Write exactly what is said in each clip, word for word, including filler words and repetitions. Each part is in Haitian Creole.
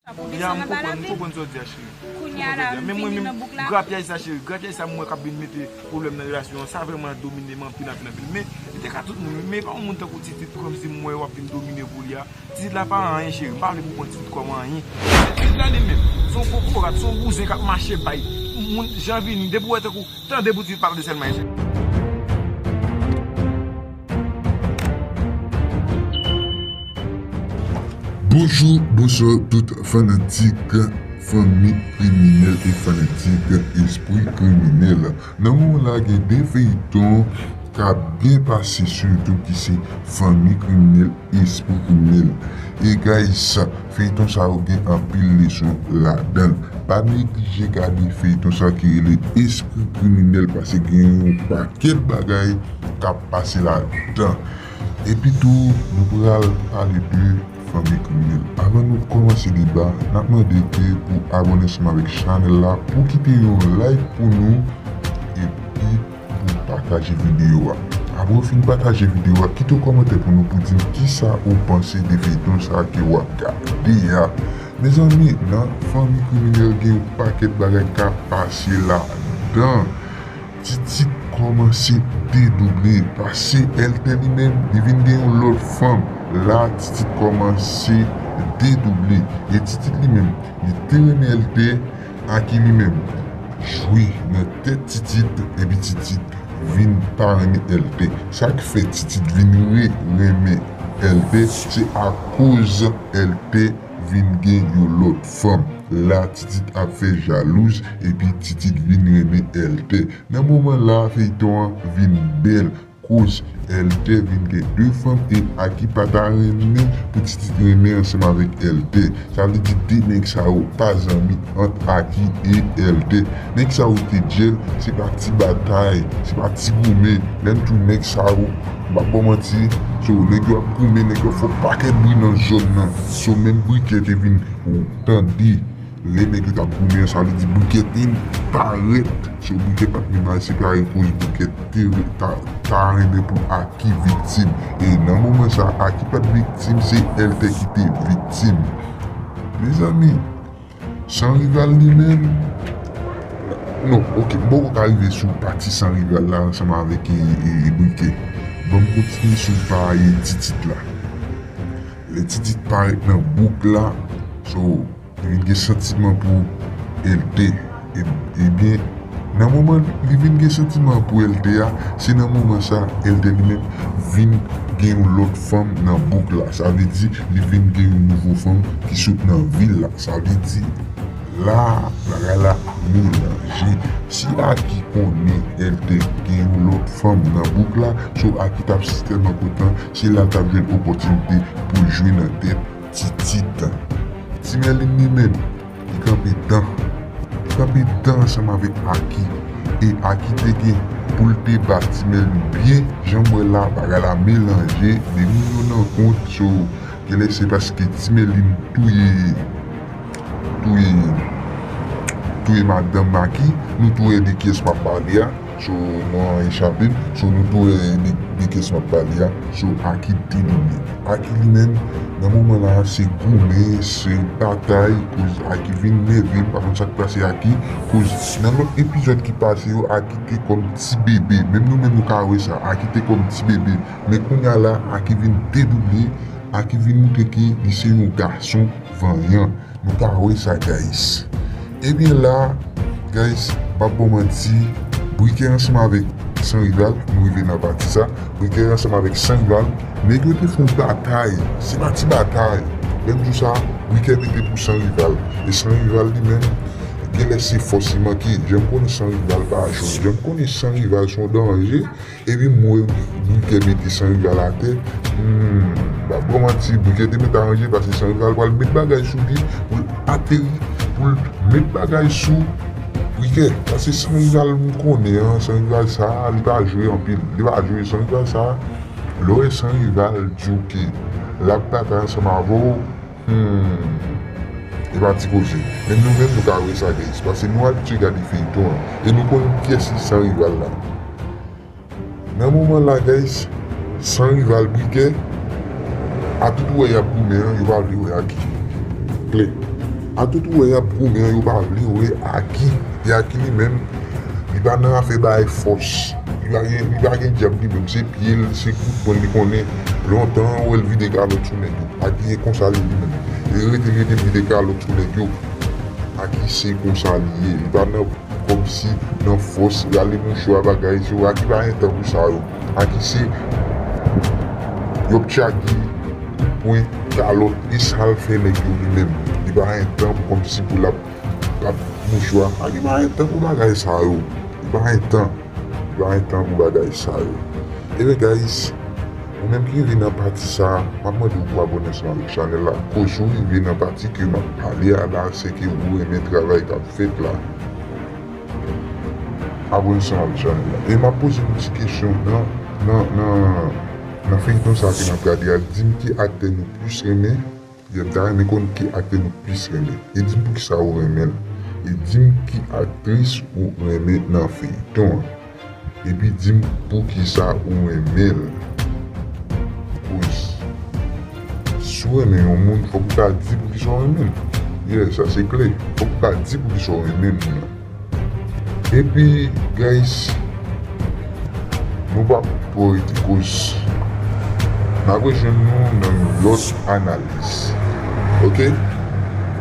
Ya, m konprann, m konprann sa w di a, cheri. Kounye a la, m vini nan bouk la. Grapyay sa, cheri, grapyay sa m wè k ap vin mete pwoblèm nan relasyon an, sa vrèman domine m anpil, anpil, anpil. Men, li te ka tout moun, men e pa yon moun tankou Titid kòmsi m wè w ap vin domine pou li a. Titid la pa anyen, cheri, m pa vle pou w pran Titid kòm anyen. Titid la li menm, se yon kokorat, se yon bouzen k ap mache bay moun jan vini, depi w wè tankou, tande pou Titid pale de sèlman, cheri. Bonjou, bonswa tout fanatik Fanmi Kriminèl e fanatik Espri Kriminèl. Nan moman la gen de feyton k ap byen pase sou YouTube ki se Fanmi Kriminèl, Espri Kriminèl. E guys, feyton sa yo gen anpil leson ladan l. Pa neglije gade feyton sa ki rele Espri Kriminèl paske gen yon pakèt bagay k ap pase ladan. Epi tou, nou pral pale de Fanmi Kriminèl. Avan nou kòmanse deba, n ap mande ke pou abòne ansanm avèk chanèl la, pou kite yon like pou nou, epi pou pataje videyo a. Apre w fin pataje videyo a, kite yon kòmantè pou nou pou di m kisa ou panse de feyton sa ke w ap gade a. Mezanmi, nan Fanmi Kriminèl gen yon pakèt bagay k ap pase ladan. Titid kòmanse dedouble, paske Èltè li menm, li vin gen yon lòt fanm. La, Titid kòmanse dedouble. E Titid li menm, li te renmen Èltè, Aki li menm jwe nan tèt Titid, epi Titid vin pa renmen Èltè. Sa k fè Titid vin re renmen Èltè, se akoz Èltè vin gen yon lòt fanm. La, Titid ap fè jalouz, epi Titid vin renmen Èltè. Nan moman la, feyton an vin bèl, koz Èltè vin gen de fanm, e Aki pa ta renmen pou Titid renmen ansanm avèk Èltè. Sa vle di de nèg sa yo pa zanmi ant Aki e Èltè. Nèg sa yo te djèl, se pa ti batay, se pa ti goumen. Lè m di w nèg sa yo, m p ap ba w manti, so nèg yo ap goumen, nèg yo ap fè yon pakèt bri nan zòn nan. So menm Brikè te vin tande lè nèg yo t ap goumen an, sa vle di Brikè te parèt. So Brikè pa t menm al separe koz Brikè te ta, ta renmen pou Aki viktim. E nan moman sa, Aki pa t viktim, se Èltè ki te viktim. Mezanmi, Sanrival li menm, non, ok, m poko ka rive sou pati Sanrival la ansanm avèk e, e, e Brikè. Ban m kontinye sou pa e Titid la. Lè Titid parèt nan bouk la, so, li vin gen santiman pou Èltè. E, ebyen, nan moman li vin gen santiman pou Èltè a, se nan moman sa Èltè li menm vin gen yon lòt fanm nan bouk la. Sa vle di, li vin gen yon nouvo fanm ki sot nan vil la. Sa vle di, la, bagay la melanje. Si Aki konnen Èltè gen yon lòt fanm nan bouk la, so Aki t ap tèlman kontan, se la l t ap jwenn opòtinite pou l jwe nan tèt Titid. Ti Mèlin li menm, li kanpe dan. Li kanpe dan ansanm avèk Aki. E Aki te gen pou l te bat Ti Mèlin byen, jan m wè la, bagay la melanje, de moun yo nan kont, so, genlè se paske Ti Mèlin touye, touye, touye madanm Aki, nou tou wè de kiyès m ap pale a. So, non an echape m. So, nou tou wè de, de kiyès m ap pale a. So, Aki dedouble. Aki li menm, nan moman la, se goumen, se batay, koz Aki vin nève, m pa konn sa k pase Aki, koz nan lòt epizòd ki pase yo, Aki te kòm ti bebe. Menm nou menm nou ka wè sa, Aki te kòm ti bebe. Men kounye a la, Aki vin dedouble, Aki vin montre ke li se yon gason vanyan. Nou ka wè sa, guys. Ebyen la, guys, m p ap ba w manti, Brikè ansanm avèk Sanrival, nou rive nan pati sa, Brikè ansanm avèk Sanrival, nèg yo te fè yon batay, se pa ti batay. Lè m di w sa, Brikè mete pou Sanrival. E Sanrival li menm, genlè se fòs li manke. Jan m konnen Sanrival pa jwe. Jan m konnen Sanrival se yon danje. Epi m wè Brikè mete Sanrival atè. Hmm, m p ap ba w manti, Brikè te mèt aranje paske Sanrival pral met bagay sou li pou l ateri, pou l met bagay sou Brikè. Paske Sanrival m konnen an, Sanrival sa, li pa jwe anpil. Li pa jwe Sanrival sa. Lè w wè Sanrival di w ke l ap batay ansanm avè w, hmm, e pa ti koze. Men nou menm nou ka wè sa, guys. Paske nou abitye gade feyton an. E nou konn kiyès ki Sanrival la. Nan moman la, guys, Sanrival, Brikè, a tout wè y ap goumen an, yo pa vle wè Aki. Klè. A tout ou wè y ap goumen an, yo pa vle wè Aki. E Aki li menm, li pa nan afè bay fòs. Li pa gen, li pa gen dyab li menm, se pye l, se kout pwen li konnen. Lontan ou wè l vide kalòt sou nèg yo. Aki se konsa li ye li menm. Li rete, li rete vide kalòt sou nèg yo. Aki se konsa li ye. Li pa nan kòmsi nan fòs, rale mouchwa bagay, se Aki pa gen tan pou sa yo. Aki se yòp tchaki, pwen, kalòt, e sa l fè nèg yo li menm. Li pa gen tan pou kòmsi pou l ap, ap mouchwa. Aki pa gen tan pou bagay sa yo. Li pa gen tan. Li pa gen tan pou bagay sa yo. Ebyen, guys, ou menm ki rive nan pati sa, m ap mande w pou abòne ansanm avèk chanèl la. Koz ou rive nan pati ke m ap pale a la, se ke ou renmen travay k ap fèt la. Abòne ansanm avèk chanèl la. E m ap poze nou ti kesyon nan, nan, nan, nan feyton sa ke n ap gade a. Di m ki aktè nou plis renmen. Ebyen, m ta renmen konn ki aktè nou plis renmen. E di m poukisa ou renmen l. E di m ki aktris ou renmen nan feyton an. Epi di m poukisa ou renmen l. Koz si w renmen yon moun, fòk ou ka di poukisa w renmen l. Yeah, sa se kle. Fòk ou ka di poukisa w renmen moun nan. Epi, guys, nou p ap twò rete koz. N ap rejwenn nou nan yon lòt analiz. Oke?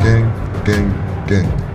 Gang, gang, gang.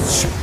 Sou